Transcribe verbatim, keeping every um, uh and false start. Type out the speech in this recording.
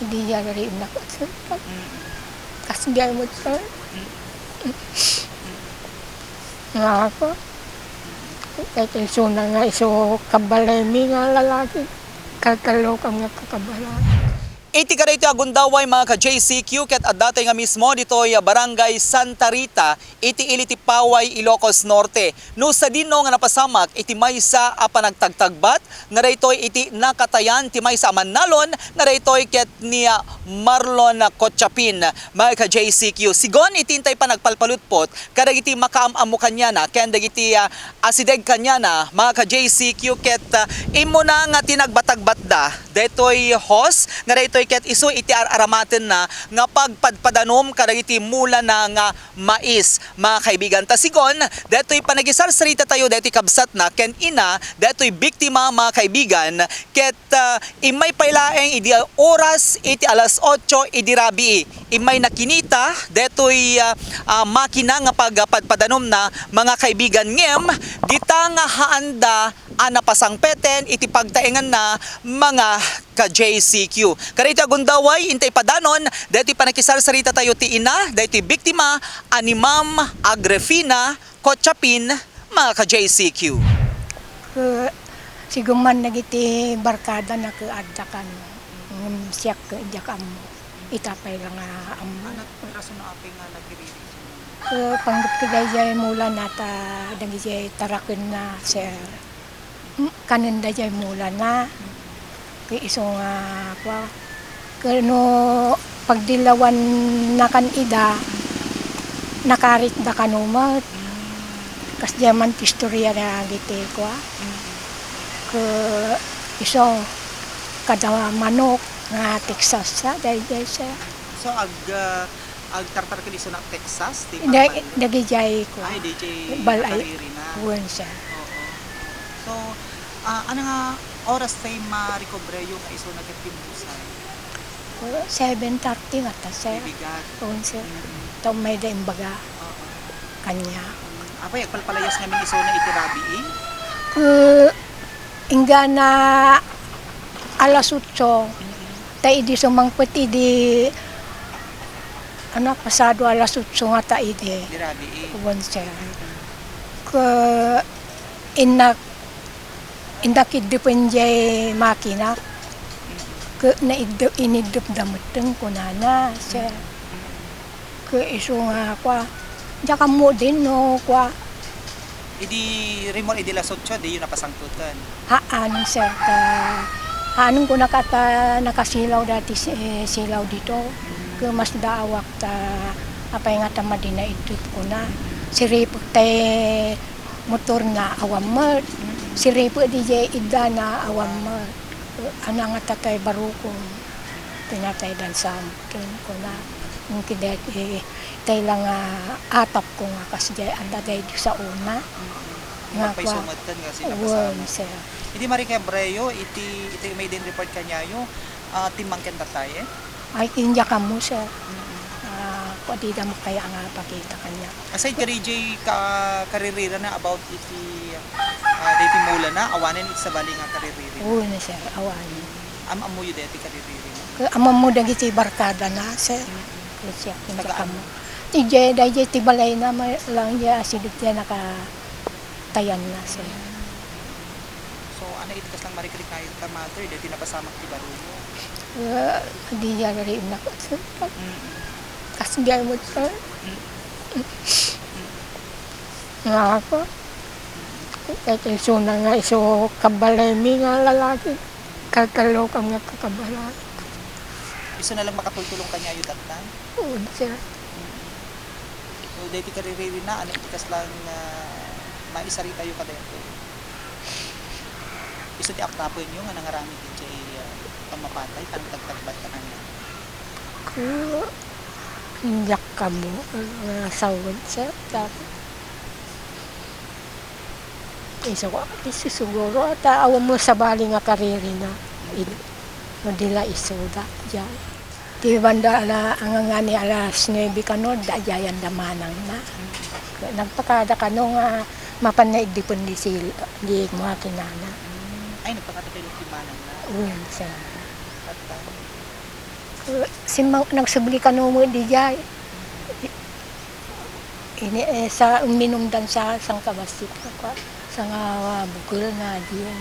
Adi yari innak, sir. Mm. Kas diay mo, sir. Mm. Nga ako. Kahit isu na nga, isu kabalay mi nga lalaki, kalkalokam nga kakabalay. Iti kadaytoy a gundaway, mga ka-J C Q, ket adda tayo nga mismo ditoy Barangay Santa Rita, iti ili ti Paway, Ilocos Norte. No sadino nga napasamak iti maysa a panagtagtagbat nga daytoy iti nakatayan ti maysa a mannalon nga daytoy ket ni, ah, Marlon Cochapin, mga ka-J C Q. Sigun iti intay panagpalpalutpot kadagiti makaam-ammo kaniana ken dagiti, ah, asideg kaniana, mga ka-J C Q, ket, ah, immuna nga tinagbatagbatda daytoy host nga daytoy ket isu iti ar-aramatenna nga pagpadpadanum kadagiti mulana nga mais, mga kaibigan. Ta sigun, detoy panagisarsarita tayo detoy kabsatna ken ina, detoy biktima, mga kaibigan, ket, ah, immay pay laeng idi oras iti alas otso idi rabii. Immay nakinita detoy, ah, ah, makina nga pagpadpadanumna, mga kaibigan, ngem dita nga haanda a napasangpeten iti pagtaenganna, mga ka-J C Q. Kadaytoy a gundaway, intay padanon, daytoy panakisarsarita tayo ti ina, daytoy biktima a ni Ma'am Agrifina Cochapin, mga ka-J C Q. Ket sigun man dagiti barkadana ket adda kano, ngem siak ket diak ammo. Ita pay la nga ammo. Ano ti rason apay nga nagiririso? Ket panggep ket daydiay mulana ta dagiti tarakenna, sir. Mm, kanen daydiay mulana. Ket isu nga, kua, ket no pagdilawannakan ida, nakaritda kano met. Kasdiay man ti istorya dagiti, kua. Ket isu, kada manok nga Texas, sa, daydiay, sir. So, ag-, ah, Agtartar ken isuna Texas ti Dag-, pagballo? Dagidiay ko. Ay, diay bal-ay, nakaririna. Wen, sir. Oo. So, ah, ano nga oras tay marekobrayo nga isuna ket pimusay? Oh, seven thirty nga ta, sir. Bibigat. Wen, sir. Mm-mm. Ta umayda imbaga. Oo. Kaniak. Mm. Apay, agpalpalayas ngamin isuna iti rabii? Eh, Inggana alas otso, ta idi sumangpet idi, ano, pasado alas otso nga ta idi. Di rabii. Wen, sir. Ket innak-, innak iddepen diay makina. Ket naidde-, iniddepda metten, kunana, sir. Ket isu nga, kua, diak ammo din no, kua. Idi rimor idi alas otso, diyo napasangpeten? Haan, sir, ta, haan, kunaka ta nakasilaw dati si-, eh, silaw dito. Ket masdaawak ta, apay nga ta madi naiddep, kuna. Siripek tay motorna, awan met. Siripek diay iddana, awan met. Ana nga tatay barukon, tinataydan sa amten, kuna. Ngem kidayat, eh, tay la nga atapko nga kasdiay, adda daydi saona. Nga, kua, wen, sir. Idi marekobrayo iti, iti umayda report kaniayo, ah, timmangken datay, eh? Ay, diak ammo, sir. Mm. Ah, kua, dida makaya nga pakita kaniak. Aside kadi diay ka-, kariririna about iti, ah, daytoy mulana, awanen iti sabali nga kariririna? Wen, sir, awanen. Am-ammoyo daytoy kariririna? Ket am-ammo dagiti barkadana, sir. Mm. Ket siak, ket diak ammo. Ti diay, daydiay ti balayna, ma-, lang diay asideg diay naka-, tayanna, sir. So, ano iti kasla marikrik nga ita, mother, daytoy napasamak ti barumo? Ah, di yari innak, sir. Mm. Kas diay mo, sir. Mm. Nga ako. Kahit isu na nga, isu kabalay mi nga lalaki. Kalkalokam nga kakabalay. Isu na lang makatultulong kaniayo, tattan? Oo, sir. Mm. So, daytoy kariririna, ano iti kasla nga maisaritayo kadaytoy? Isu ti apnapenyo nga nangaramid idiay, ah, pammapatay, panagtagtagbat kaniana? Ku-, diak ammo, ah, sawen, sir. Tapos, isu, isu siguro, ta awan mo sabali nga karirina. Id-, no di la isuda, diay. Ti banda ala, angangani alas nuebe kano, daydiay da manangna. Nagpakada kano nga mapan na iddipen di sil-, di makinana. Ay, nagpakada kayo ti manangna? Wen, sir. At, ah, Simmang-, nagsubli kano met diay. Ini, eh, sa, uminumdan sa sangkabassit, sa nga bukel nga diay.